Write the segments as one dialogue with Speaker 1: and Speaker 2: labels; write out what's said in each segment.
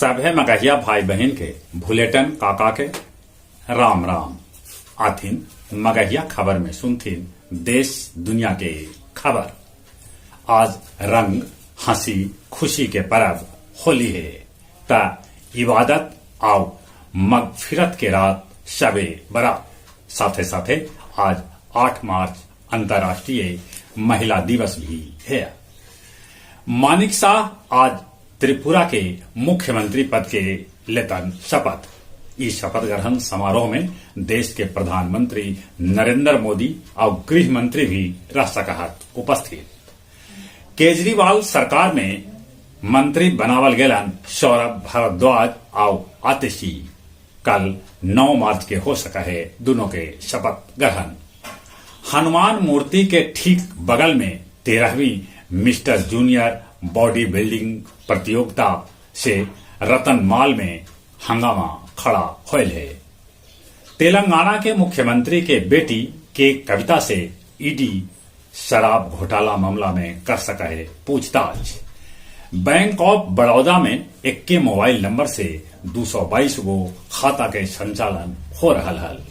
Speaker 1: सभे मगहिया भाई बहिन के भुलेटन काका के राम राम। आथिन मगहिया खबर में सुनथिन देश दुनिया के खबर। आज रंग हंसी खुशी के परब होली हे, त इबादत आउ मगफिरत के रात शबे बारात। साथे साथे आज 8 मार्च अंतर्राष्ट्रीय महिला दिवस भी है। मानिक शाह आज त्रिपुरा के मुख्यमंत्री पद के लेतन शपथ। इस शपथ ग्रहण समारोह में देश के प्रधानमंत्री नरेंद्र मोदी और गृह मंत्री भी रह सकहत उपस्थित। केजरीवाल सरकार में मंत्री बनावल गेलन सौरभ भारद्वाज आउ आतिशी। कल 9 मार्च के हो सका है दोनों के शपथ ग्रहण। हनुमान मूर्ति के ठीक बगल में 13वीं मिस्टर जूनियर बॉडी बिल्डिंग प्रतियोगिता से रतनमाल में हंगामा खड़ा होयल है। तेलंगाना के मुख्यमंत्री के बेटी के कविता से ईडी शराब घोटाला मामला में कर सका है पूछताछ। बैंक ऑफ बड़ौदा में 21 मोबाइल नंबर से 222 गो खाता के संचालन हो रहा हल।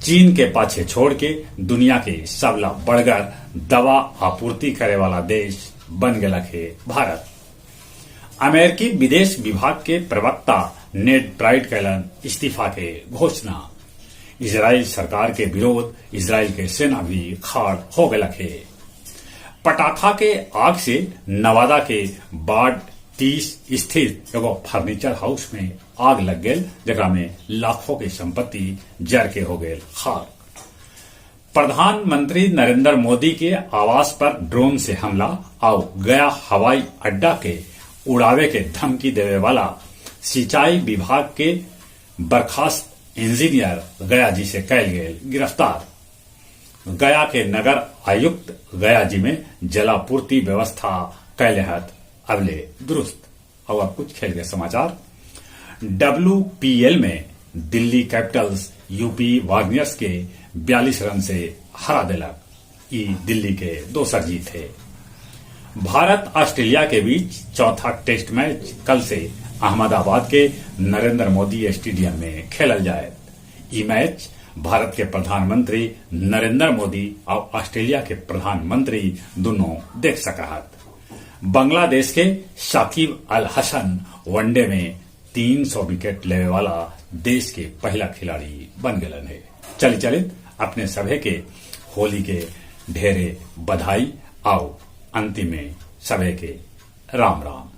Speaker 1: चीन के पाछे छोड़ के दुनिया के सबला बड़गर दवा आपूर्ति करे वाला देश बन गया है भारत। अमेरिकी विदेश विभाग के प्रवक्ता नेड प्राइड कैलन इस्तीफा के घोषणा। इजराइल सरकार के विरोध इजराइल के सेना भी खाड़ हो गया है। पटाखा के आग से नवादा के वार्ड 30 स्थित एगो फर्नीचर हाउस में आग लग गई, जकरा में लाखों की संपत्ति जर के हो गए खाक। प्रधानमंत्री नरेंद्र मोदी के आवास पर ड्रोन से हमला और गया हवाई अड्डा के उड़ावे के धमकी देवे वाला सिंचाई विभाग के बर्खास्त इंजीनियर गया जी से कैल गए गिरफ्तार। गया के नगर आयुक्त गया जी में जलापूर्ति व्यवस्था कैले हत अबले दुरुस्त। और अब कुछ खेल के समाचार। WPL में दिल्ली कैपिटल्स यूपी वॉरियर्स के 42 रन से हरा देलक। ई दिल्ली के दोसर जीत है। भारत ऑस्ट्रेलिया के बीच चौथा टेस्ट मैच कल से अहमदाबाद के नरेंद्र मोदी स्टेडियम में खेलल जाए। ई मैच भारत के प्रधानमंत्री नरेंद्र मोदी और ऑस्ट्रेलिया के प्रधानमंत्री दोनों देख सकहत। बांग्लादेश के शाकिब अल हसन वनडे में 300 विकेट लेवे वाला देश के पहला खिलाड़ी बन गलन है। चली चलित अपने सभे के होली के ढेरे बधाई आओ अंतिम में सभे के राम राम।